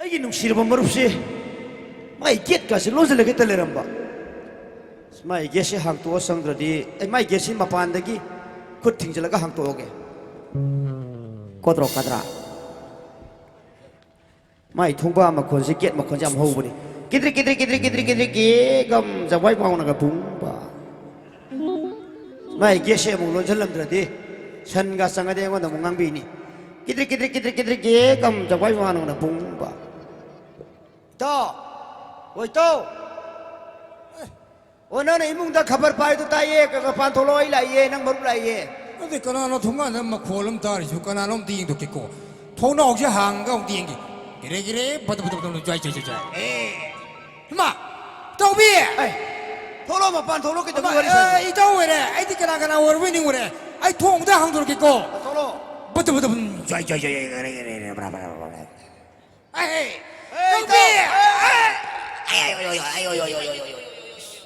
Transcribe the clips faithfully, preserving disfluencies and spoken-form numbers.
ꯑꯩꯒꯤ ꯅꯨꯡꯁꯤꯔꯕ ꯃꯔꯨꯞꯁꯦ ꯃꯥꯏ ꯒꯦꯠꯀꯁꯦ ꯂꯣꯟꯁꯤꯜꯂꯒ ꯍꯦꯛꯇ ꯂꯩꯔꯝꯕ꯫ ꯃꯥꯏ ꯒꯦꯠꯁꯦ ꯍꯥꯡꯇꯣꯛꯑ ꯆꯪꯗ꯭ꯔꯗꯤ, ꯑꯩ ꯃꯥꯏ ꯒꯦꯠꯁꯤ ꯃꯄꯥꯟꯗꯒꯤ ꯈꯨꯠ ꯊꯤꯡꯖꯤꯜꯂꯒ ꯍꯥꯡꯇꯣꯛꯑꯒꯦ꯫ ꯀꯣꯗ꯭ꯔꯣꯛ ꯀꯗ꯭ꯔꯥ꯫ ꯃꯥꯏ ꯊꯣꯡꯕ ꯃꯈꯣꯟꯁꯦ, ꯒꯦꯠ ꯃꯈꯣꯟꯁꯦ ꯌꯥꯝ ꯍꯧꯕꯅꯤ꯫ ꯀꯤꯗ꯭ꯔꯤ ꯀꯤꯗ꯭ꯔꯤ ꯀꯤꯗ꯭ꯔꯤ ꯀꯤꯗ꯭ꯔꯤ ꯀꯤꯗ꯭ꯔꯤ ꯀꯦꯒꯝ ꯖꯒ꯭ꯋꯥꯏ ꯃꯥꯎꯅꯒ ꯄꯨꯡꯕ꯫ ꯃꯥꯏ ꯒꯦꯠꯁꯦ ꯑꯃꯨꯛ ꯂꯣꯟꯁꯤꯜꯂꯝꯗ꯭ꯔꯗꯤ ꯁꯟꯒ ꯆꯪꯉꯗꯤ ꯑꯩꯉꯣꯟꯗ ꯑꯃꯨꯛ ꯉꯥꯡꯕꯤꯅꯤ꯫ ꯀꯤꯗ꯭ꯔꯤ ꯀꯤꯗ꯭ꯔꯤ ꯀꯤꯗ꯭ꯔꯤ ꯀꯤꯗ꯭ꯔꯤ ꯀꯦꯒꯝ ꯖꯒ꯭ꯋꯥꯏ ꯃꯥꯎꯅꯒ ꯄꯨꯡꯕ꯫ ꯏꯇꯥꯎ! ꯑꯣ, ꯏꯇꯥꯎ! ꯑꯣ, ꯅꯪꯅ ꯏꯃꯨꯡꯗ ꯈꯕꯔ ꯄꯥꯏꯗꯨ ꯇꯥꯏꯌꯦ, ꯀ-, ꯃꯄꯥꯟ ꯊꯣꯛꯂꯛꯑꯣ, ꯑꯩ ꯂꯥꯛꯏꯌꯦ, ꯅꯪ ꯃꯔꯨꯞ ꯂꯥꯛꯏꯌꯦ꯫ ꯑꯗꯨꯗꯤ ꯀꯅꯥꯅꯣ ꯊꯣꯡꯒꯥꯟꯗ ꯃꯈꯣꯜ ꯑꯃ ꯇꯥꯔꯤꯁꯤꯕꯨ? ꯀꯅꯥꯅꯣ ꯑꯝꯇ ꯌꯦꯡꯊꯣꯛꯀꯦꯀꯣ꯫ ꯊꯣꯡꯅꯥꯎꯁꯦ ꯍꯥꯡꯉꯒ ꯑꯝꯇ ꯌꯦꯡꯒꯦ꯫ ꯒꯦꯔꯦ ꯒꯦꯔꯦ, ꯕꯗ ꯕꯗ ꯕꯗ ꯕꯗ, ꯖ꯭ꯋꯥꯏ ꯖ꯭ꯋꯥꯏ ꯖ꯭ꯋꯥꯏ ꯖ꯭ꯋꯥꯏ꯫ ꯑꯦ! ꯏꯃꯥ! ꯇꯧꯕꯤ! ꯑꯦ! ꯊꯣꯛꯂꯛꯑꯣ, ꯃꯄꯥꯟ ꯊꯣꯛꯂꯛꯑꯣ, ꯀꯩꯗꯧꯕꯩ ꯏꯃꯥ, ꯋꯥꯔꯤ ꯁꯥꯟꯅꯩ? ꯑꯦ, ꯏꯇꯥꯎ ꯑꯣꯏꯔꯦ꯫ ꯑꯩꯗꯤ ꯀꯅꯥ ꯀꯅꯥ ꯑꯣꯏꯔꯕꯣꯏ ꯅꯤꯡꯉꯨꯔꯦ꯫ ꯑꯩ ꯊꯣꯡ ꯑꯝꯇ ꯍꯥꯡꯗꯣꯔꯛꯀꯦꯀꯣ꯫ ꯊꯣꯛꯂꯛꯑꯣ꯫ ꯕꯗ ꯕꯗ ꯕꯗ, ꯖ꯭ꯋꯥꯏ ꯖ꯭ꯋꯥꯏ ꯖ꯭ꯋꯥꯏ, ꯒꯦꯔꯦ ꯒꯦꯔꯦ ꯒꯦꯔꯦ, ꯕ꯭ꯔꯥ ꯕ꯭ꯔꯥ ꯕ꯭ꯔꯥ ꯕ꯭ꯔꯥ꯫ ꯑꯦ, ꯇꯧꯕꯤ! ꯏꯇꯥꯎ! ꯑꯦ! ꯑꯦ!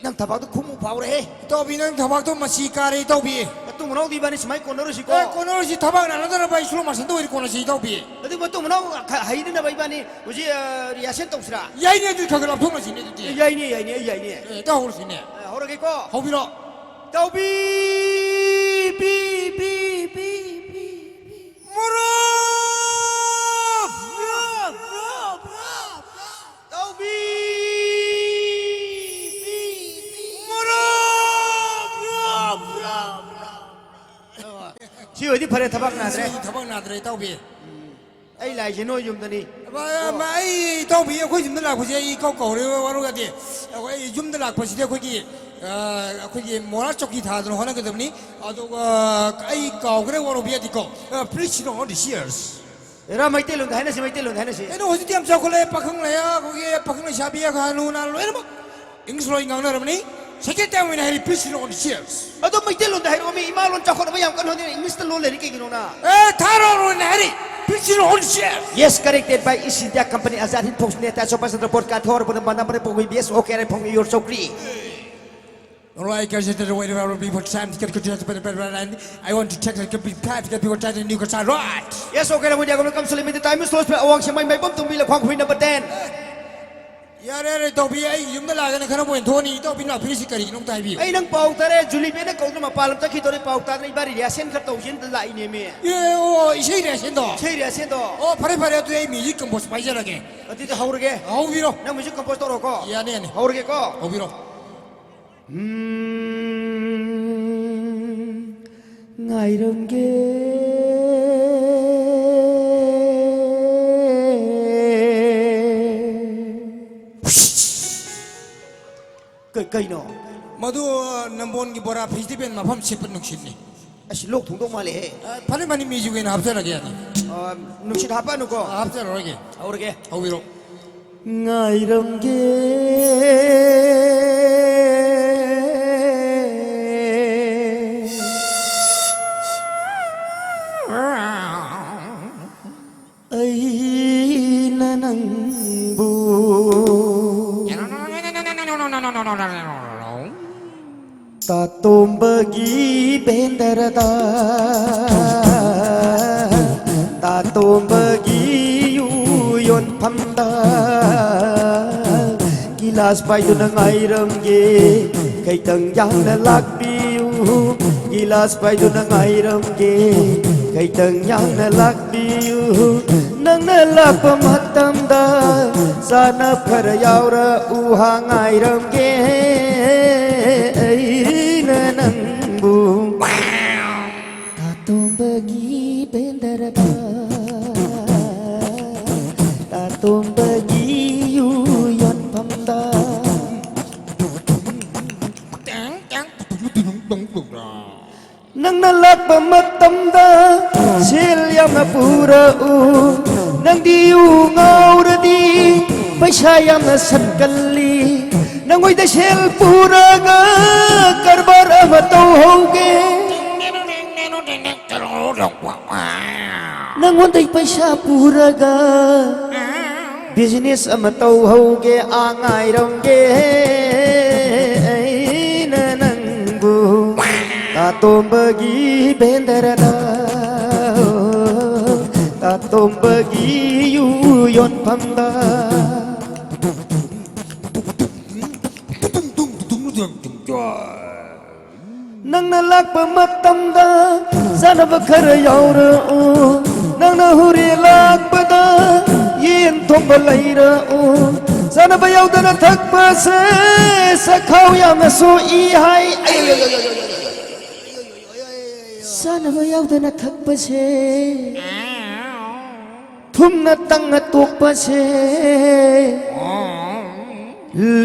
ꯅꯪ ꯊꯕꯥꯛꯇꯣ ꯈꯨꯃꯨ ꯐꯥꯎꯔꯦꯍꯦ꯫ ꯏꯇꯥꯎꯕꯤ, ꯅꯪ ꯊꯕꯥꯛꯇꯣ ꯃꯁꯤ ꯀꯥꯔꯦ, ꯏꯇꯥꯎꯕꯤ꯫ ꯃꯇꯨꯡ ꯃꯅꯥꯎꯗꯤ ꯏꯕꯥꯅꯤ ꯁꯨꯃꯥꯏ ꯀꯣꯟꯅꯔꯨꯁꯤꯀꯣ꯫ ꯑꯦ, ꯀꯣꯟꯅꯔꯨꯁꯤ, ꯊꯕꯥꯛ ꯅꯥꯅꯗꯅꯕ ꯑꯩ slow motionꯗ ꯑꯣꯏꯅ ꯀꯣꯟꯅꯁꯤ, ꯏꯇꯥꯎꯕꯤ꯫ ꯑꯗꯨ ꯃꯇꯨꯡ ꯃꯅꯥꯎ ꯈ-, ꯍꯩꯅꯅꯕ ꯏꯕꯥꯅꯤ ꯍꯧꯖꯤꯛ, ꯑ, rehearsal ꯇꯧꯁꯤꯔꯥ? ꯌꯥꯏꯅꯦ, ꯑꯗꯨꯗꯤ ꯈꯔ ꯈꯔ ꯂꯥꯞꯊꯣꯛꯅꯁꯤꯅꯦ, ꯑꯗꯨꯗꯤ꯫ ꯑꯦ, ꯌꯥꯏꯅꯦ, ꯌꯥꯏꯅꯦ, ꯑꯩ ꯌꯥꯏꯅꯦ꯫ ꯑꯦ, ꯏꯇꯥꯎ ꯍꯧꯔꯁꯤꯅꯦ꯫ ꯑꯦ, ꯍꯧꯔꯒꯦꯀꯣ꯫ ꯍꯧꯕꯤꯔꯣ꯫ ꯇꯧꯕꯤ! ꯄꯤ, ꯄꯤ, ꯄꯤ, ꯄꯤ, ꯄꯤ꯫ ꯃꯣꯔꯣꯛ! ꯇꯧꯕꯤ! ꯃꯣꯔꯣꯛ! ꯁꯤ ꯑꯣꯏꯗꯤ ꯐꯔꯦ, ꯊꯕꯛ ꯅꯥꯗ꯭ꯔꯦ꯫ ꯁꯤ ꯊꯕꯛ ꯅꯥꯗ꯭ꯔꯦ, ꯏꯇꯥꯎꯕꯤ꯫ ꯑꯩ ꯂꯥꯛꯏꯁꯦ ꯅꯣꯏ ꯌꯨꯝꯗꯅꯤ꯫ ꯑ, ꯑ, ꯑꯩ ꯏꯇꯥꯎꯕꯤ, ꯑꯩꯈꯣꯏ ꯌꯨꯝꯗ ꯂꯥꯛꯄꯁꯦ ꯑꯩ ꯏꯀꯥꯎ ꯀꯥꯎꯔꯦ, ꯋꯥꯔꯧ ꯌꯥꯗꯦ꯫ ꯑꯩꯈꯣꯏ ꯌꯨꯝꯗ ꯂꯥꯛꯄꯁꯤꯗꯤ ꯑꯩꯈꯣꯏꯒꯤ, ꯑ, ꯑꯩꯈꯣꯏꯒꯤ ꯃꯣꯔꯥ ꯆꯧꯀꯤ ꯊꯥꯗꯅ ꯍꯣꯠꯅꯒꯗꯕꯅꯤ꯫ ꯑꯗꯨꯒ ꯑꯩ ꯀꯥꯎꯈ꯭ꯔꯦ, ꯋꯥꯔꯧꯕ ꯌꯥꯗꯦꯀꯣ꯫ ꯑ, please sit on the chairs꯫ ꯑꯦꯔꯥ, ꯃꯩꯇꯩꯂꯣꯟꯗ ꯍꯥꯏꯅꯁꯤ, ꯃꯩꯇꯩꯂꯣꯟꯗ ꯍꯥꯏꯅꯁꯤ꯫ ꯀꯩꯅꯣ, ꯍꯧꯖꯤꯛꯇꯤ ꯌꯥꯝ ꯆꯥꯎꯈꯠꯂꯛꯑꯦ, ꯄꯥꯈꯪ ꯂꯩꯌꯥ, ꯑꯩꯈꯣꯏꯒꯤ ꯄꯥꯈꯪ ꯂꯩꯁꯥꯕꯤ, ꯍꯅꯨ ꯅꯍꯥ ꯂꯣꯏꯅꯃꯛ English ꯂꯣꯏ ꯉꯥꯡꯅꯔꯕꯅꯤ꯫ Second time ꯑꯣꯏꯅ ꯍꯥꯏꯔꯤ, please sit on the chairs꯫ ꯑꯗꯣ ꯃꯩꯇꯩꯂꯣꯟꯗ ꯍꯥꯏꯔꯛꯑꯣ, ꯃꯤ ꯏꯃꯥ ꯂꯣꯟ ꯆꯥꯎꯈꯠꯅꯕ ꯌꯥꯝ ꯀꯟꯅ ꯍꯣꯠꯅꯔꯤ, Englishꯇ ꯂꯣꯟ ꯂꯩꯔꯤ ꯀꯩꯒꯤꯅꯣ ꯅꯪ? ꯑꯦ, ꯊꯥꯔꯣꯟ ꯑꯣꯏꯅ ꯍꯥꯏꯔꯤ, please sit on the chairs꯫ Yes, corrected by East India Company, Azad Hind Fauj, Netaji Subhas Chandra Bose, Kathawar, Bunda Banda, Banda, P O V, B S, okay, I from your chowkri. Alright, guys, it's the way around people trying to get good to the better and I want to check the good time to get people trying to new guitar, right? Yes, okay, lang mo di ako ng kamsalim. Hindi tayo mas lost pa awang siya may may bom tumbila kwang huwina baten. ꯌꯥꯔꯦ ꯌꯥꯔꯦ ꯇꯧꯕꯤ, ꯑꯩ ꯌꯨꯝꯗ ꯂꯥꯛꯑꯒꯅ ꯈꯔ ꯃꯣꯏ ꯊꯣꯛꯑꯅꯤ꯫ ꯏꯇꯥꯎꯕꯤ ꯅꯥꯎꯄꯤꯅ ꯁꯤ ꯀꯔꯤꯒꯤꯅꯣ ꯑꯝꯇ ꯍꯥꯏꯕꯤꯌꯨ꯫ ꯑꯩ ꯅꯪ ꯄꯥꯎ ꯇꯥꯔꯦ, ꯖꯨꯂꯤꯕꯦꯅ ꯀꯧꯗꯅ ꯃꯄꯥꯟ ꯂꯝ ꯆꯠꯈꯤꯗꯧꯔꯦ ꯄꯥꯎ ꯇꯥꯗꯅ ꯏꯕꯥꯅꯤ ꯔꯤꯍꯥꯔꯁꯦꯜ ꯈꯔ ꯇꯧꯁꯦꯅ ꯂꯥꯛꯏꯅꯦꯃꯤ꯫ ꯑꯦ ꯑꯣ ꯏꯁꯩ ꯔꯤꯍꯥꯔꯁꯦꯜꯗꯣ꯫ ꯏꯁꯩ ꯔꯤꯍꯥꯔꯁꯦꯜꯗꯣ꯫ ꯑꯣ ꯐꯔꯦ ꯐꯔꯦ ꯑꯗꯨꯗꯤ ꯑꯩ ꯃ꯭ꯌꯨꯖꯤꯛ ꯀꯝꯄꯣꯁ ꯄꯥꯏꯖꯔꯒꯦ꯫ ꯑꯗꯨꯗꯤ ꯍꯧꯔꯒꯦ꯫ ꯍꯧꯕꯤꯔꯣ꯫ ꯅꯪ ꯃ꯭ꯌꯨꯖꯤꯛ ꯀꯝꯄꯣꯁ ꯇꯧꯔꯣꯀꯣ꯫ ꯌꯥꯅꯤ ꯌꯥꯅꯤ꯫ ꯍꯧꯔꯒꯦꯀꯣ꯫ ꯍꯧꯕꯤꯔꯣ꯫ ꯎꯝ, ꯉꯥꯏꯔꯝꯒꯦ꯫ ꯀ- ꯀꯩꯅꯣ? ꯃꯗꯨ ꯅꯝꯕꯣꯟꯒꯤ ꯕꯣꯔꯥ ꯐꯦꯁꯇꯤꯚꯦꯜ ꯃꯐꯝ ꯁꯤꯠꯄ ꯅꯨꯡꯁꯤꯠꯅꯤ꯫ ꯑꯁ, ꯂꯣꯛ ꯊꯨꯡꯗꯧ ꯃꯥꯜꯂꯦꯍꯦ꯫ ꯑ, ꯐꯅꯤ ꯐꯅꯤ ꯃ꯭ꯌꯨꯖꯤꯛ ꯑꯣꯏꯅ ꯍꯥꯞꯆꯔꯒꯦ ꯌꯥꯅꯤ꯫ ꯑ, ꯅꯨꯡꯁꯤꯠ ꯍꯥꯞꯄꯛꯑꯅꯨꯀꯣ꯫ ꯑ, ꯍꯥꯞꯆꯔꯔꯣꯏꯒꯦ꯫ ꯍꯧꯔꯒꯦ꯫ ꯍꯧꯕꯤꯔꯣ꯫ ꯉꯥꯏꯔꯝꯒꯦ꯫ ꯑꯩꯅ ꯅꯪꯕꯨ ꯇꯥꯇꯣꯝꯕꯒꯤ ꯕꯦꯟꯗꯔꯗ, ꯇꯥꯇꯣꯝꯕꯒꯤ ꯌꯨ ꯌꯣꯟꯐꯝꯗ ꯒꯤꯂꯥꯁ ꯄꯥꯏꯗꯨꯅ ꯉꯥꯏꯔꯝꯒꯦ, ꯈꯩꯇꯪ ꯌꯥꯡꯅ ꯂꯥꯛꯄꯤꯌꯨ꯫ ꯒꯤꯂꯥꯁ ꯄꯥꯏꯗꯨꯅ ꯉꯥꯏꯔꯝꯒꯦ, ꯈꯩꯇꯪ ꯌꯥꯡꯅ ꯂꯥꯛꯄꯤꯌꯨ꯫ ꯅꯪꯅ ꯂꯥꯛꯄ ꯃꯇꯝꯗ ꯆꯥꯅ ꯐꯔ ꯌꯥꯎꯔꯛꯎ ꯍꯥ ꯉꯥꯏꯔꯝꯒꯦ ꯑꯩꯅ ꯅꯪꯕꯨ꯫ ꯇꯥꯇꯣꯝꯕꯒꯤ ꯕꯦꯟꯗꯔꯗ, ꯇꯥꯇꯣꯝꯕꯒꯤ ꯌꯨ ꯌꯣꯟꯐꯝꯗ꯫ ꯅꯪꯅ ꯂꯥꯛꯄ ꯃꯇꯝꯗ ꯁꯦꯜ ꯌꯥꯝꯅ ꯄꯨꯔꯛꯎ꯫ ꯅꯪꯗꯤ ꯌꯨ ꯉꯥꯎꯔꯗꯤ ꯄꯩꯁꯥ ꯌꯥꯝꯅ ꯁꯠꯀꯜꯂꯤ꯫ ꯅꯪꯉꯣꯏꯗ ꯁꯦꯜ ꯄꯨꯔꯒ ꯀꯔꯕꯥꯔ ꯑꯃ ꯇꯧꯍꯧꯒꯦ꯫ ꯅꯪꯉꯣꯟꯗꯩ ꯄꯩꯁꯥ ꯄꯨꯔꯒ ꯕꯤꯖꯤꯅꯦꯁ ꯑꯃ ꯇꯧꯍꯧꯒꯦ꯫ ꯑꯥ ꯉꯥꯏꯔꯝꯒꯦ ꯑꯩꯅ ꯇꯥꯇꯣꯝꯕꯒꯤ ꯕꯦꯟꯗꯔꯗ, ꯇꯥꯇꯣꯝꯕꯒꯤ ꯌꯨ ꯌꯣꯟꯐꯝꯗ꯫ ꯅꯪꯅ ꯂꯥꯛꯄ ꯃꯇꯝꯗ ꯆꯥꯅꯕ ꯈꯔ ꯌꯥꯎꯔꯛꯎ꯫ ꯅꯪꯅ ꯍꯣꯔꯦꯟ ꯂꯥꯛꯄꯗ ꯌꯦꯟ ꯊꯣꯡꯕ ꯂꯩꯔꯛꯎ꯫ ꯆꯥꯅꯕ ꯌꯥꯎꯗꯅ ꯊꯛꯄꯁꯦ ꯆꯈꯥꯎ ꯌꯥꯝꯅ ꯁꯣꯛꯏ ꯍꯥꯏ꯫ ꯆꯥꯅꯕ ꯌꯥꯎꯗꯅ ꯊꯛꯄꯁꯦ, ꯊꯨꯝꯅ ꯇꯪꯅ ꯇꯣꯛꯄꯁꯦ,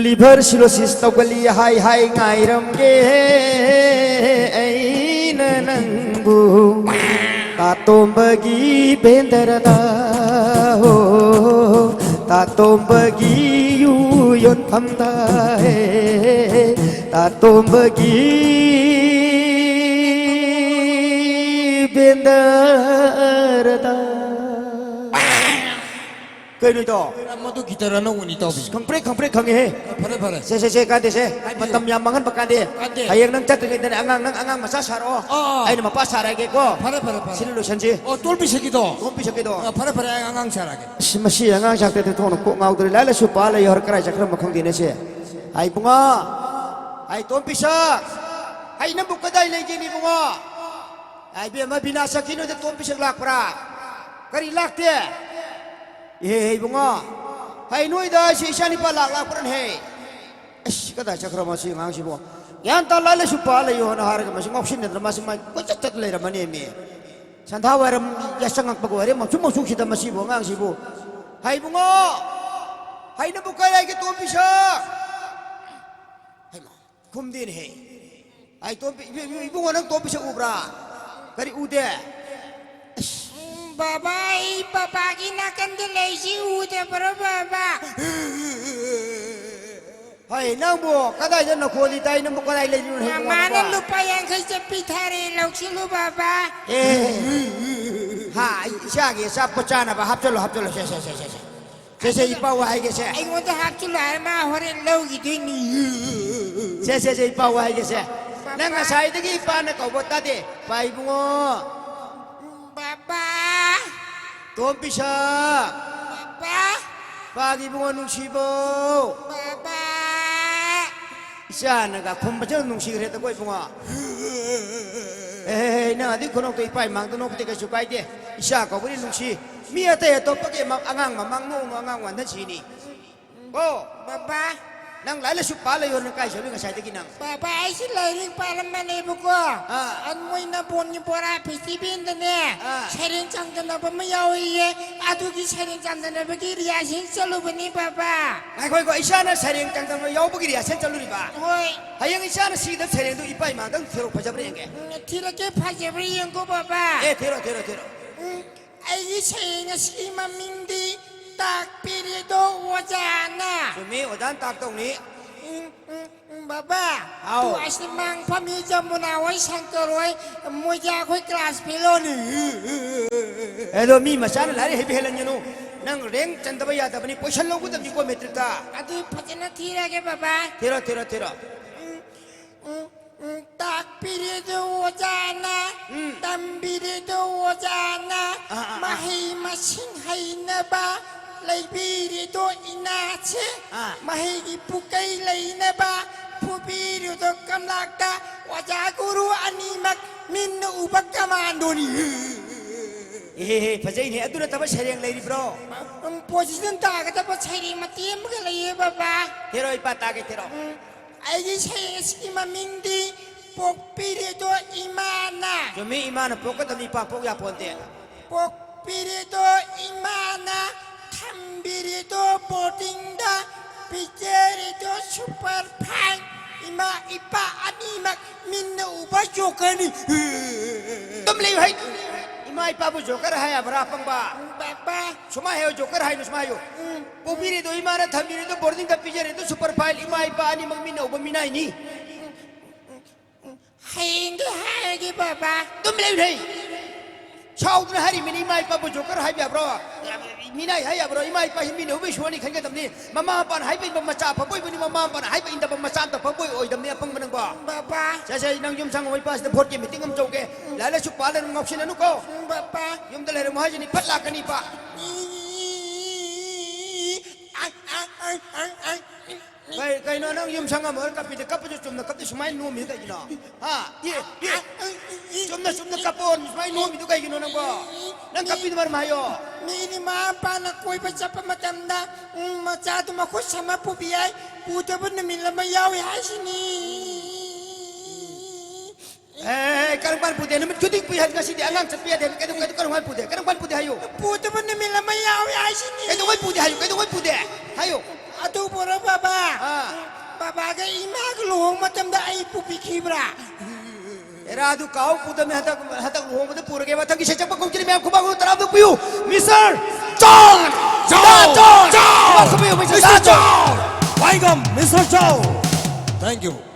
liver cirrhosis ꯇꯧꯒꯜꯂꯤ ꯍꯥꯏ ꯍꯥꯏ꯫ ꯉꯥꯏꯔꯝꯒꯦ ꯑꯩꯅ ꯅꯪꯕꯨ ꯇꯥꯇꯣꯝꯕꯒꯤ ꯕꯦꯟꯗꯔꯗ, ꯍꯣ, ꯇꯥꯇꯣꯝꯕꯒꯤ ꯌꯨ ꯌꯣꯟꯐꯝꯗ, ꯍꯦ, ꯇꯥꯇꯣꯝꯕꯒꯤ ꯕꯦꯟꯗꯔꯗ꯫ ꯀꯩꯅꯣꯗꯣ? ꯃꯗꯨ ꯒꯤꯇꯔ ꯑꯅꯧꯕꯅꯤ, ꯏꯇꯥꯎꯕꯤ꯫ ꯈꯪꯄ꯭ꯔꯦꯛ ꯈꯪꯄ꯭ꯔꯦꯛ ꯈꯪꯉꯦꯍꯦ꯫ ꯐꯔꯦ, ꯐꯔꯦ꯫ ꯁꯦ, ꯁꯦ, ꯁꯦ, ꯀꯥꯟꯗꯦꯁꯦ꯫ ꯍꯥꯏꯕꯤꯌꯨ꯫ ꯃꯇꯝ ꯌꯥꯝ ꯃꯥꯡꯍꯟꯕ ꯀꯥꯟꯗꯦ꯫ ꯀꯥꯟꯗꯦ꯫ ꯍꯌꯦꯡ ꯅꯪ ꯆꯠꯇ꯭ꯔꯤꯉꯩꯗꯅꯦ ꯑꯉꯥꯡ, ꯅꯪ ꯑꯉꯥꯡ ꯃꯆꯥ ꯁꯥꯔꯛꯑꯣ꯫ ꯑꯥ, ꯑꯥ꯫ ꯑꯩꯅ ꯃꯄꯥ ꯁꯥꯔꯛꯑꯒꯦꯀꯣ꯫ ꯐꯔꯦ, ꯐꯔꯦ, ꯐꯔꯦ꯫ ꯁꯤꯅ ꯂꯣꯏꯁꯟꯁꯤ꯫ ꯑꯣ, ꯇꯣꯝꯕꯤ ꯁꯛꯀꯤꯗꯣ? ꯇꯣꯝꯕꯤ ꯁꯛꯀꯤꯗꯣ꯫ ꯑꯥ, ꯐꯔꯦ, ꯐꯔꯦ, ꯑꯩ ꯑꯉꯥꯡ ꯁꯥꯔꯛꯑꯒꯦ꯫ ꯑꯁ, ꯃꯁꯤ ꯑꯉꯥꯡ ꯁꯥꯛꯇꯗꯤ ꯊꯣꯛꯅ ꯀꯣꯛ ꯉꯥꯎꯗ꯭ꯔꯦ꯫ ꯂꯥꯏ ꯂꯥꯏꯁꯨ ꯄꯥ ꯂꯩ ꯍꯧꯔ ꯀꯔꯥꯏ ꯆꯠꯈ꯭ꯔꯕ ꯈꯪꯗꯦꯅꯦ ꯁꯦ꯫ ꯍꯥꯏ ꯏꯕꯨꯡꯉꯣ꯫ ꯍꯥꯏ ꯇꯣꯝꯕꯤ ꯁꯛ꯫ ꯍꯥꯏ ꯅꯪꯕꯨ ꯀꯗꯥꯏ ꯂꯩꯒꯦꯅꯦ ꯏꯕꯨꯡꯉꯣ? ꯍꯥꯏ ꯏꯕꯦꯝꯃ ꯕꯤꯅꯥ ꯁꯛꯀꯤ ꯅꯣꯏꯗ ꯇꯣꯝꯕꯤ ꯁꯛ ꯂꯥꯛꯄ꯭ꯔꯥ? ꯀꯔꯤ ꯂꯥꯛꯇꯦ? ꯏꯍꯦ, ꯍꯦ, ꯏꯕꯨꯡꯉꯣ, ꯍꯩ, ꯅꯣꯏꯗ ꯑꯩꯁꯦ ꯏꯆꯥ ꯅꯤꯄꯥ ꯂꯥꯛ ꯂꯥꯛꯄ꯭ꯔꯅ ꯍꯦ? ꯑꯁ, ꯀꯗꯥꯏ ꯆꯠꯈ꯭ꯔꯕ ꯃꯁꯤ ꯑꯉꯥꯡꯁꯤꯕꯨ? ꯒ꯭ꯌꯥꯟ ꯇꯥ, ꯂꯥꯏ ꯂꯥꯏꯁꯨ ꯄꯥ ꯂꯩꯌꯣ ꯍꯥꯏꯅ ꯍꯥꯏꯔꯒ ꯃꯁꯤ ꯉꯥꯎꯁꯤꯟꯅꯗꯅ ꯃꯥꯁꯤ ꯃꯥꯏ ꯀꯣꯏꯆꯠ ꯆꯠ ꯂꯩꯔꯝꯃꯅꯦꯃꯤ꯫ ꯁꯟꯙꯥ ꯋꯥꯏꯔꯝ ꯌꯥꯆꯪꯉꯛꯄꯒ ꯑꯣꯏꯔꯦ, ꯃꯁꯨ ꯃꯁꯨꯁꯤꯗ ꯃꯁꯤꯕꯨ ꯑꯉꯥꯡꯁꯤꯕꯨ꯫ ꯍꯩ, ꯏꯕꯨꯡꯉꯣ, ꯍꯩ, ꯅꯪꯕꯨ ꯀꯥꯏ ꯂꯩꯒꯦ, ꯇꯣꯝꯕꯤ ꯁꯛ? ꯍꯩꯃꯥ, ꯈꯨꯝꯗꯦꯅꯦꯍꯦ꯫ ꯑꯩ ꯇꯣꯝꯕꯤ, ꯏꯕꯨ-, ꯏꯕꯨ-, ꯏꯕꯨꯡꯉꯣ, ꯅꯪ ꯇꯣꯝꯕꯤ ꯁꯛ ꯎꯕ꯭ꯔꯥ? ꯀꯔꯤ ꯎꯗꯦ? ꯑꯁ꯫ ꯎꯝ, ꯕꯕꯥ, ꯑꯩ ꯄꯄꯥꯒꯤ ꯅꯥꯀꯟꯗ ꯂꯩꯁꯤ ꯎꯗꯕ꯭ꯔꯣ, ꯕꯕꯥ? ꯍꯩ, ꯅꯪꯕꯨ ꯀꯗꯥꯏꯗ ꯅꯈꯣꯜꯂꯤ ꯇꯥꯏ? ꯅꯪꯕꯨ ꯀꯗꯥꯏ ꯂꯩꯔꯤꯅꯣ, ꯍꯦ, ꯃꯃꯥꯅ ꯏꯕꯨꯡꯉꯣ? ꯂꯨꯄꯥ ꯌꯥꯡꯈꯩ ꯆꯠꯄꯤ ꯊꯥꯔꯦ, ꯂꯧꯁꯤꯜꯂꯨ, ꯕꯕꯥ꯫ ꯑꯦ, ꯍꯥ, ꯑꯩ ꯏꯆꯥꯒꯤ ꯑꯆꯥꯄꯣꯠ ꯆꯥꯅꯕ ꯍꯥꯞꯆꯜꯂꯣ, ꯍꯥꯞꯆꯜꯂꯣ, ꯁꯦ, ꯁꯦ, ꯁꯦ, ꯁꯦ, ꯁꯦ꯫ ꯁꯦ, ꯁꯦ, ꯏꯄꯥ ꯋꯥ ꯍꯥꯏꯒꯦꯁꯦ꯫ ꯑꯩꯉꯣꯟꯗ ꯍꯥꯞꯆꯤꯜꯂꯣ ꯍꯥꯏꯔ ꯃꯥ ꯍꯣꯔꯦꯟ ꯂꯧꯈꯤꯗꯣꯏꯅꯤ꯫ ꯁꯦ, ꯁꯦ, ꯁꯦ, ꯏꯄꯥ ꯋꯥ ꯍꯥꯏꯒꯦꯁꯦ꯫ ꯅꯪ ꯉꯁꯥꯏꯗꯒꯤ ꯏꯄꯥꯅ ꯀꯧꯕ ꯇꯥꯗꯦ꯫ ꯄꯥ ꯏꯕꯨꯡꯉꯣ꯫ ꯕꯕꯥ꯫ ꯇꯣꯝ ꯄꯤꯁꯥ꯫ ꯕꯕꯥ꯫ ꯄꯥꯒꯤ ꯏꯕꯨꯡꯉꯣ ꯅꯨꯡꯁꯤꯕꯧ꯫ ꯕꯕꯥ꯫ ꯏꯆꯥꯅꯒ ꯈꯨꯝꯕꯁꯤꯅ ꯅꯨꯡꯁꯤꯈ꯭ꯔꯦꯗꯀꯣ ꯏꯕꯨꯡꯉꯣ꯫ ꯑꯦ, ꯅꯪ ꯑꯗꯨꯏ ꯈꯨꯅꯣꯛꯇꯣ ꯏꯄꯥ ꯏꯃꯥꯡꯗ ꯅꯣꯛꯄꯗꯤ ꯀꯩꯁꯨ ꯀꯥꯏꯗꯦ꯫ ꯏꯆꯥ ꯀꯧꯕꯗꯤ ꯅꯨꯡꯁꯤ꯫ ꯃꯤ ꯑꯇꯩ ꯑꯇꯣꯞꯄꯒꯤ ꯃ-, ꯑꯉꯥꯡ ꯃꯃꯥꯡ ꯅꯣꯛꯎꯅꯨ, ꯑꯉꯥꯡ ꯋꯥꯟꯊꯟꯁꯤꯅꯤ꯫ ꯀꯣ꯫ ꯕꯕꯥ꯫ ꯅꯪ ꯂꯥꯏꯔꯤꯛ ꯂꯥꯏꯁꯨ ꯄꯥ ꯂꯩꯌꯣꯅ ꯀꯥꯏ ꯆꯠꯂꯨꯏ ꯉꯁꯥꯏꯗꯒꯤ ꯅꯪ? ꯕꯕꯥ, ꯑꯩꯁꯤ ꯂꯥꯏꯔꯤꯛ ꯄꯥꯔꯝꯕꯅꯦꯕꯀꯣ꯫ ꯑꯥ꯫ ꯑꯗꯨ ꯃꯣꯏ ꯅꯝꯕꯣꯜꯒꯤ ꯕꯣꯔꯥ ꯐꯦꯁꯇꯤꯚꯦꯜꯗꯅꯦ, ꯑꯥ꯫ ꯁꯩꯔꯦꯡ ꯆꯥꯡꯗꯅꯕ ꯑꯃ ꯌꯥꯎꯏꯌꯦ꯫ ꯑꯗꯨꯒꯤ ꯁꯩꯔꯦꯡ ꯆꯥꯡꯗꯅꯕꯒꯤ ꯔꯤꯍꯥꯔꯁꯦꯜ ꯆꯠꯂꯨꯕꯅꯤ ꯕꯕꯥ꯫ ꯉꯥꯏꯈꯣ, ꯉꯥꯏꯈꯣ, ꯏꯆꯥꯅ ꯁꯩꯔꯦꯡ ꯆꯥꯡꯗꯅꯕ ꯌꯥꯎꯕꯒꯤ ꯔꯤꯍꯥꯔꯁꯦꯜ ꯆꯠꯂꯨꯔꯤꯕ? ꯍꯣꯏ꯫ ꯍꯌꯦꯡ ꯏꯆꯥꯅ ꯁꯤꯗ ꯁꯩꯔꯦꯡꯗꯨ ꯏꯄꯥ ꯏꯃꯥꯗꯪ ꯊꯤꯔꯣ, ꯐꯖꯕ꯭ꯔꯥ ꯌꯦꯡꯒꯦ꯫ ꯎꯝ, ꯊꯤꯔꯛꯀꯦ, ꯐꯖꯕ꯭ꯔꯥ ꯌꯦꯡꯀꯣ ꯕꯕꯥ꯫ ꯑꯦ, ꯊꯤꯔꯣ, ꯊꯤꯔꯣ, ꯊꯤꯔꯣ꯫ ꯎꯝ, ꯑꯩꯒꯤ ꯁꯩꯔꯦꯡ ꯑꯁꯤꯒꯤ ꯃꯃꯤꯡꯗꯤ ꯇꯥꯛꯄꯤꯔꯤꯗꯣ ꯑꯣꯖꯥꯅ꯫ ꯆꯨꯝꯃꯤ, ꯑꯣꯖꯥꯅ ꯇꯥꯛꯇꯧꯅꯤ꯫ ꯎꯝ, ꯎꯝ, ꯎꯝ, ꯕꯕꯥ, ꯍꯥꯎ꯫ ꯇꯨ ꯑꯁꯤ ꯃꯥꯡ ꯐꯝꯃꯤ ꯖꯃꯨꯅꯥ ꯍꯣꯏ, ꯁꯪꯀꯔ ꯍꯣꯏ, ꯃꯣꯏꯁꯦ ꯑꯩꯈꯣꯏ ꯀ꯭ꯂꯥꯁ ꯐꯦꯂꯣꯅꯤ꯫ ꯑꯗꯣ ꯃꯤ ꯃꯆꯥꯅ ꯂꯥꯏꯔꯤꯛ ꯍꯩꯕ ꯍꯦꯜꯍꯟꯒꯅꯨ꯫ ꯅꯪ ꯔꯦꯡ ꯆꯟꯗꯕ ꯌꯥꯗꯕꯅꯤ, ꯄꯣꯏꯁꯟ ꯂꯧꯒꯗꯕꯅꯤꯀꯣ ꯃꯦꯇ꯭ꯔꯤꯛꯇ꯫ ꯑꯗꯨ ꯐꯖꯅ ꯊꯤꯔꯒꯦ ꯕꯕꯥ꯫ ꯊꯤꯔꯣ, ꯊꯤꯔꯣ, ꯊꯤꯔꯣ꯫ ꯎꯝ, ꯎꯝ, ꯎꯝ, ꯇꯥꯛꯄꯤꯔꯤꯗꯨ ꯑꯣꯖꯥꯅ, ꯎꯝ꯫ ꯇꯝꯕꯤꯔꯤꯗꯨ ꯑꯣꯖꯥꯅ, ꯑꯥ, ꯑꯥ, ꯑꯥ꯫ ꯃꯍꯩ ꯃꯁꯤꯡ ꯍꯩꯅꯕ ꯂꯩꯕꯤꯔꯤꯗꯣ ꯏꯅꯥꯁꯦ, ꯑꯥ꯫ ꯃꯍꯩꯒꯤ ꯄꯨꯀꯩ ꯂꯩꯅꯕ ꯐꯨꯕꯤꯔꯤꯗꯣ ꯀꯝꯂꯥꯛꯇ ꯑꯣꯖꯥ ꯒꯨꯔꯨ ꯑꯅꯤꯃꯛ ꯃꯤꯟꯅ ꯎꯕ ꯀꯃꯥꯟꯗꯣꯅꯤ꯫ ꯑꯦꯍꯦ, ꯐꯖꯩꯅꯦ꯫ ꯑꯗꯨ ꯅꯠꯇꯕ ꯁꯩꯔꯦꯡ ꯂꯩꯔꯤꯕ꯭ꯔꯣ? ꯎꯝ, ꯄꯣꯖꯤꯁꯟ ꯇꯥꯒꯗꯕ ꯁꯩꯔꯦꯡ ꯃꯇꯦꯛ ꯑꯃꯒ ꯂꯩꯌꯦ ꯕꯕꯥ꯫ ꯊꯤꯔꯣ, ꯏꯄꯥ ꯇꯥꯒꯦ, ꯊꯤꯔꯣ꯫ ꯎꯝ, ꯑꯩꯒꯤ ꯁꯩꯔꯦꯡ ꯑꯁꯤꯒꯤ ꯃꯃꯤꯡꯗꯤ ꯄꯣꯛꯄꯤꯔꯤꯗꯣ ꯏꯃꯥꯅ꯫ ꯆꯨꯝꯃꯤ, ꯏꯃꯥꯅ ꯄꯣꯛꯀꯗꯕꯅꯤ, ꯏꯄꯥ ꯄꯣꯛ ꯌꯥꯄꯣꯟꯇꯦ꯫ ꯄꯣꯛꯄꯤꯔꯤꯗꯣ ꯏꯃꯥꯅ, ꯊꯝꯕꯤꯔꯤꯗꯣ ꯕꯣꯔꯗꯤꯡꯗ, ꯄꯤꯖꯔꯤꯗꯣ ꯁꯨꯄꯔ ꯐꯥꯏꯟ, ꯏꯃꯥ ꯏꯄꯥ ꯑꯅꯤꯃꯛ ꯃꯤꯟꯅ ꯎꯕ ꯖꯣꯀꯔꯅꯤ꯫ ꯑꯗꯨꯝ ꯂꯩꯌꯨ ꯍꯩ꯫ ꯏꯃꯥ ꯏꯄꯥꯕꯨ ꯖꯣꯀꯔ ꯍꯥꯏ ꯌꯥꯕ꯭ꯔꯥ, ꯑꯄꯪꯕ? ꯕꯕꯥ꯫ ꯁꯨꯃꯥꯏ ꯍꯥꯏꯌꯨ, ꯖꯣꯀꯔ ꯍꯥꯏꯅꯨ, ꯁꯨꯃꯥꯏ ꯍꯥꯏꯌꯨ꯫ ꯎꯝ꯫ ꯄꯣꯛꯄꯤꯔꯤꯗꯣ ꯏꯃꯥꯅ, ꯊꯝꯕꯤꯔꯤꯗꯣ ꯕꯣꯔꯗꯤꯡꯗ, ꯄꯤꯖꯔꯤꯗꯣ ꯁꯨꯄꯔ ꯐꯥꯏꯟ, ꯏꯃꯥ ꯏꯄꯥ ꯑꯅꯤꯃꯛ ꯃꯤꯟꯅ ꯎꯕ ꯃꯤꯅꯥꯏꯅꯤ꯫ ꯎꯝ, ꯎꯝ, ꯎꯝ꯫ ꯍꯌꯦꯡꯗꯤ ꯍꯥꯏꯔꯒꯦ ꯕꯕꯥ꯫ ꯑꯗꯨꯝ ꯂꯩꯌꯨ ꯍꯩ꯫ ꯁꯥꯎꯗꯅ ꯍꯥꯏꯔꯤꯃꯤꯅꯤ, ꯏꯃꯥ ꯏꯄꯥꯕꯨ ꯖꯣꯀꯔ ꯍꯥꯏꯕ ꯌꯥꯕ꯭ꯔꯣ? ꯃꯤꯅꯥꯏ ꯍꯥꯏ ꯌꯥꯕ꯭ꯔꯣ? ꯏꯃꯥ ꯏꯄꯥ ꯍꯤꯡꯃꯤꯅ ꯍꯨꯕꯩ ꯁꯣꯔꯅꯤ ꯈꯟꯒꯗꯕꯅꯤ꯫ ꯃꯃꯥ ꯃꯄꯥꯅ ꯍꯥꯏꯕ ꯏꯟꯕ ꯃꯆꯥ ꯑꯐꯕ ꯑꯣꯏꯕꯅꯤ, ꯃꯃꯥ ꯃꯄꯥꯅ ꯍꯥꯏꯕ ꯏꯟꯗꯕ ꯃꯆꯥ ꯑꯝꯇ ꯑꯐꯕ ꯑꯣꯏ-, ꯑꯣꯏꯗꯕꯅꯤ, ꯑꯄꯪꯕ ꯅꯪꯕꯣ꯫ ꯕꯕꯥ꯫ ꯁꯦ, ꯁꯦ, ꯅꯪ ꯌꯨꯝ ꯁꯪꯉꯣ, ꯏꯄꯥꯁꯤꯗ ꯚꯣꯠꯀꯤ ꯃꯤꯇꯤꯡ ꯑꯃ ꯇꯧꯒꯦ꯫ ꯂꯥꯏꯔꯤꯛ ꯂꯥꯏꯁꯨ ꯄꯥꯗꯅ ꯉꯥꯎꯁꯤꯟꯅꯅꯨꯀꯣ꯫ ꯕꯕꯥ꯫ ꯌꯨꯝꯗ ꯂꯩꯔꯝꯃꯣ ꯍꯥꯏꯁꯤꯅꯤ, ꯐꯠ ꯂꯥꯛꯀꯅꯤꯕ꯫ ꯑꯩ, ꯑꯩ, ꯑꯩ, ꯑꯩ, ꯑꯩ꯫ ꯀꯩ-, ꯀꯩꯅꯣ ꯅꯪ ꯌꯨꯝ ꯁꯪꯉꯝꯃꯒ ꯀꯞꯄꯤꯗꯣ? ꯀꯞꯄꯁꯨ ꯆꯨꯝꯅ ꯀꯞꯇꯦ, ꯁꯨꯃꯥꯏꯅ ꯅꯣꯝꯃꯤꯗꯣ ꯀꯩꯒꯤꯅꯣ? ꯍꯥ? ꯑꯦ, ꯑꯦ, ꯆꯨꯝꯅ, ꯆꯨꯝꯅ ꯀꯞꯄꯣ, ꯁꯨꯃꯥꯏꯅ ꯅꯣꯝꯃꯤꯗꯣ ꯀꯩꯒꯤꯅꯣ ꯅꯪꯕꯣ? ꯅꯪ ꯀꯞꯄꯤꯗꯣ ꯃꯔꯝ ꯍꯥꯏꯌꯣ꯫ ꯃꯤꯗꯤ ꯃꯃꯥ ꯃꯄꯥꯅ ꯀꯣꯏꯕ ꯆꯠꯄ ꯃꯇꯝꯗ, ꯎꯝ, ꯃꯆꯥꯗꯨ ꯃꯈꯨꯠ ꯁꯝꯃ ꯄꯨꯕꯤ ꯍꯥꯏ, ꯄꯨꯗꯕ ꯅꯨꯃꯤꯠ ꯑꯃ ꯌꯥꯎꯏ ꯍꯥꯏꯁꯤꯅꯤ꯫ ꯑꯦ, ꯀꯔꯝ ꯀꯥꯟ ꯄꯨꯗꯦ? ꯅꯨꯃꯤꯠ ꯈꯨꯗꯤꯡ ꯄꯨꯏ ꯍꯥꯏ, ꯉꯁꯤꯗꯤ ꯑꯉꯥꯡ ꯆꯠꯄ ꯌꯥꯗꯦ꯫ ꯀꯩꯗꯧ-, ꯀꯩꯗꯧ-, ꯀꯔꯝ ꯀꯥꯟ ꯄꯨꯗꯦ? ꯀꯔꯝ ꯀꯥꯟ ꯄꯨꯗꯦ ꯍꯥꯏꯌꯨ? ꯄꯨꯗꯕ ꯅꯨꯃꯤꯠ ꯑꯃ ꯌꯥꯎꯏ ꯍꯥꯏꯁꯤꯅꯤ꯫ ꯀꯩꯗꯧꯉꯩ ꯄꯨꯗꯦ ꯍꯥꯏꯌꯨ? ꯀꯩꯗꯧꯉꯩ ꯄꯨꯗꯦ? ꯍꯥꯏꯌꯨ꯫ ꯑꯗꯨꯕꯨꯔꯣ ꯕꯕꯥ? ꯑꯥ꯫ ꯕꯕꯥꯒ ꯏꯃꯥꯒ ꯂꯨꯍꯣꯡ ꯃꯇꯝꯗ ꯑꯩ ꯄꯨꯕꯤꯈꯤꯕ꯭ꯔꯥ? ꯑꯦꯔꯥ, ꯑꯗꯨ ꯀꯥꯎ ꯄꯨꯗꯕꯅꯦ꯫ ꯍꯟꯗꯛ, ꯍꯟꯗꯛ ꯂꯨꯍꯣꯡꯕꯗ ꯄꯨꯔꯒꯦ꯫ ꯃꯊꯪꯒꯤ ꯁꯩꯁꯛꯄ ꯀꯧꯖꯔꯤ ꯃꯌꯥꯝ, ꯈꯨꯕꯥꯛ ꯈꯨꯕꯥꯛ ꯇꯔꯥꯝꯅ ꯄꯤꯌꯨ꯫ Mister John! John! John! John! ꯈꯨꯕꯥꯛ ꯈꯨꯕꯤꯌꯨ, mister mister John! John! Welcome, mister John! Thank you.